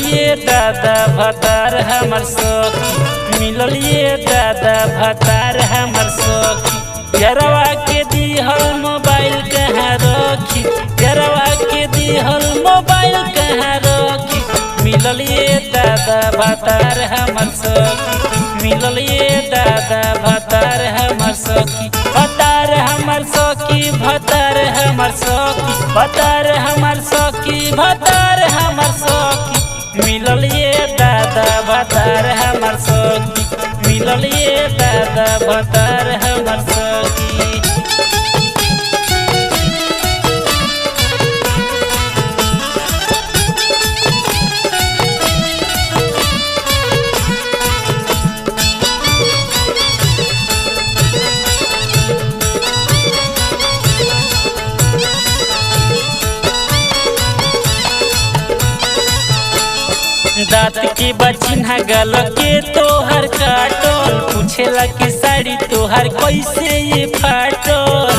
मिलल ये दादा भतार हमर सखी, मिलल ये दादा भतार हमर सखी। यरवा के दिहल मोबाइल कहाँ रखी, यरवा के दिहल मोबाइल कहाँ रखी। मिलल ये दादा भतार हमर सखी, मिलल ये दादा भतार हमर सखी। भतार हमर सखी, भतार हमर सखी, भतार हमर सखी, भतार हमर सखी। मिलल ये दादा भतार हमर सखी, मिलल ये दादा भतार हमर सखी। दांत के बचिन्हा गल के तोहर काटल, पूछेला कि साड़ी तोहर कैसे ये फाटल।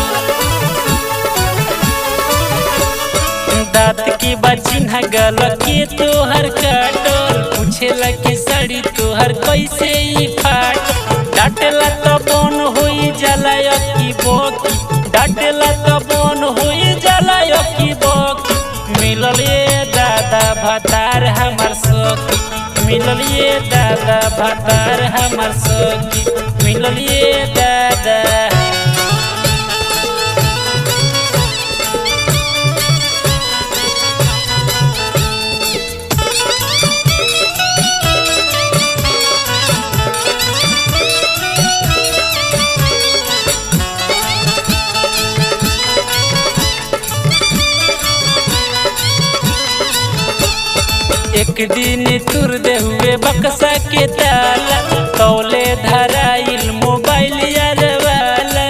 दांत के बचिन्हा गल के तोहर काटल, पूछेला कि साड़ी तोहर कैसे ये फाटल। डांटेला तो बन होई जाला की बोकी, डांटेला तो बन होई जाला की बोकी। मिलल ये दादा भतार हमर सखी, मिलल ये दादा भतार हमर सखी, मिलल ये दादा। एक दिन तुर दे हुए बक्सा के ताला, तौले धराइल मोबाइल यार वाला।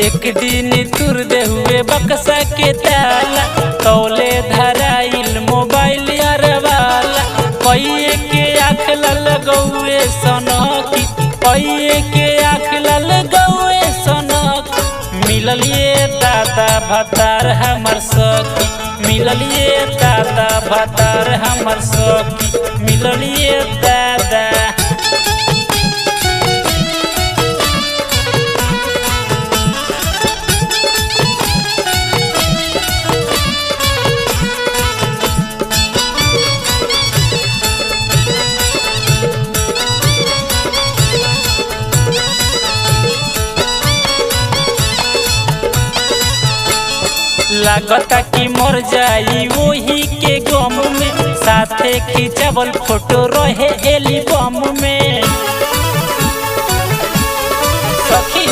एक दिन तुर दे हुए बक्सा के ताला, तौले धराइल मोबाइल यार वाला। कइए के आँख लगौए सनकी, कइए के आँख लगौए सनकी। मिलल ये दादा भतार हमर सखी, मिलल ये दादा भतार हमर सखी, मिलल ये दादा। लागता कि मर जाई वही के गम में, साथे खिंचावल फोटो रहे एल्बम में। सखी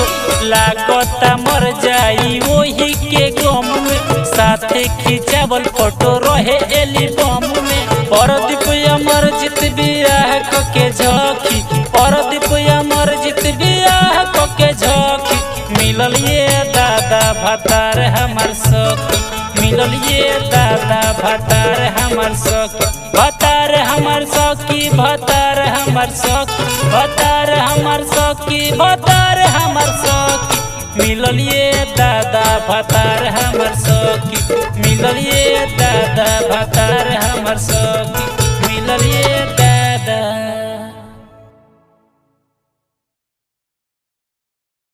लागता मर जाई वही के गम में, साथे खिंचावल फोटो रहे एल्बम में। परदीप अमरजीत बियाह के झोंकी, परदीप अमरजीत बियाह के झोंकी। मिलल ये दादा भतार हमर सखी, मिलल ये दादा भतार हमर सखी। भतार हमर सखी, भतार हमर सखी, भतार हमर सखी, भतार हमर सखी। मिलल ये दादा भतार हमर सखी, मिलल ये दादा भतार हमर सखी।